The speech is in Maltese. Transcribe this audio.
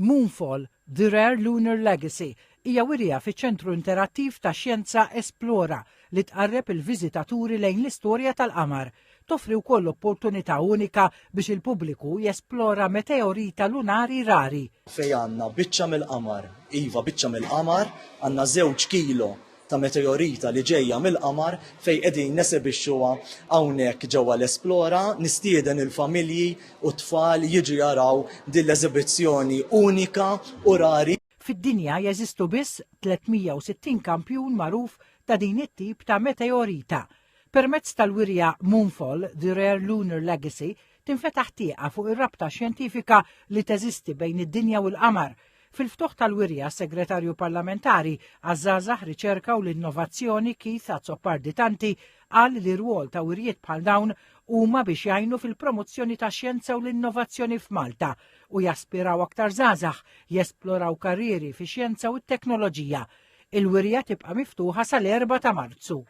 Moonfall, The Rare Lunar Legacy hija wirja fiċ-Ċentru Interattiv tax-Xjenza Esplora li tqarreb il-viżitaturi lejn l-istorja tal-qamar. Toffri wkoll opportunità unika biex il-pubbliku jesplora meteorita lunari rari. Fejn għandna biċċa mill-qamar, iva biċċa mill-qamar, għandna żewġ kilo ta' meteorita li ġejja mill-qamar fejn qegħdin nesebixxuha hawnhekk ġewwa l-Esplora. Nistieden il-familji u t-tfal jiġu jaraw din l-eżibizzjoni unika u rari. Fid-dinja jeżistu biss 360 kampjun magħruf ta' din it-tip ta' meteorita. Permezz tal-wirja Moonfall, The Rare Lunar Legacy, tinfetaħ tieqa fuq ir-rabta xjentifika li teżisti bejn id-dinja u l-qamar. Fil-ftuħ tal-wirja, Segretarju Parlamentari għaż-Żgħażagħ, Riċerka u l-Innovazzjoni Keith Azzopardi Tanti qal li rwol ta' wirjiet bħal dawn huma biex jgħinu fil-promozzjoni tax-xjenza u l-innovazzjoni f'Malta u jaspiraw aktar żgħażagħ jesploraw karrieri fix-xjenza u t-teknoloġija. Il-wirja tibqa' miftuħa sal-4 ta' Marzu.